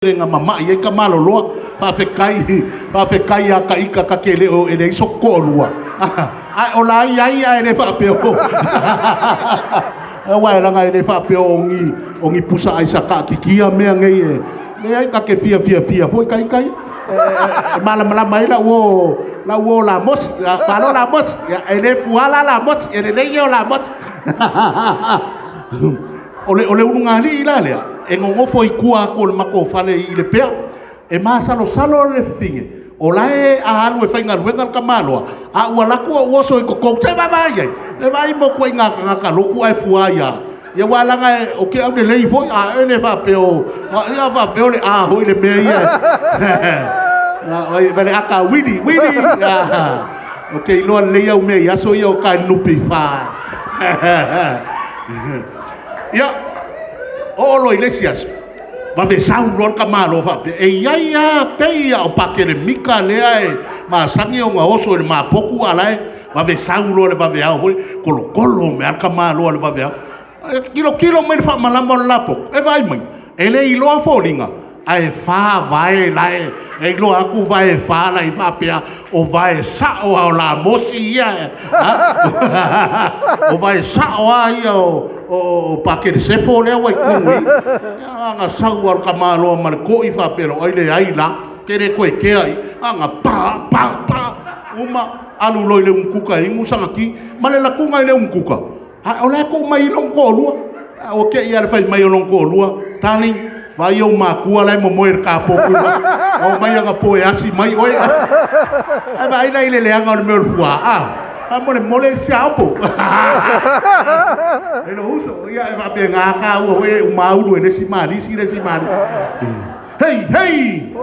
Na mama'i ai ka maloloa. Faafetai, faafetai ia Taʻita ta te le o e leai soku toalua, ae o la e i ai, ae le faapea o aua e leaga e le faapea o ni pusa aisa taatitia mea nei e leai. Ta te fiafiafia foi ita ia e malamalama ai lau uo, lau uo Lamosi. Malo Lamosi, e le fua la Lamosi, e lelei ia o Lamosi. O le ulugalii la lea e nonofo i tua atu o le matou fale i Lepea, e masalosalo le fafine o la e a alu e faigaluega le tamaloa, a ou alu atu ou oso i totonu, se i vaavaai i ai le vaai i ituaiga tagata lotu ae fua ia te au. Aua leaga ou te aulelei foi, a e le faapea o ia faapea o le a foi le mea ia ma le ata a Uili Uili. Ou te iloa lelei au mea i aso ia o ta i le NPF. Ia, oo loa i le isi aso, vave sau loa le tamaloa faapea, e i ai lava, pei lava o pakelemita lea e masani ona oso i le mapotu a o la e vave sau loa i le vaveao foi lea, tolotolo mai lava le tamaloa i le vaveao. Ae tilotilo mai i le faamalama o le lapopo, e vaai mai, e le iloa foliga, ae fa vae la e iloa atu vae e fa la e i ai faapea, o vae sao lava o Lamosi ia. O vae sao lava ia o Pakelesefo lea ua i totonu i i. Ia, na sau lava o le tamaloa ma le toi faapea loa, ai leai la, ou te le toe kea i i. Na ona pa pa pa, uma alu loa i le umukuka e inu sana ti, ma le latuga i le umukuka, a o la e tuu mai ai lona toalua. Ae ua te i lava i le fai mai o lona toalua, "Darling, vaai ou matua la e momoe i le tapopo, na omai anapo e asi mai oe." Ae vaai la i le leaga o le mea o le fua, a? Faamolemole siaopo. E lou uso, ia e faapena taua foi e uma ulu e le isi malisi le isi malisi. Hei, hei!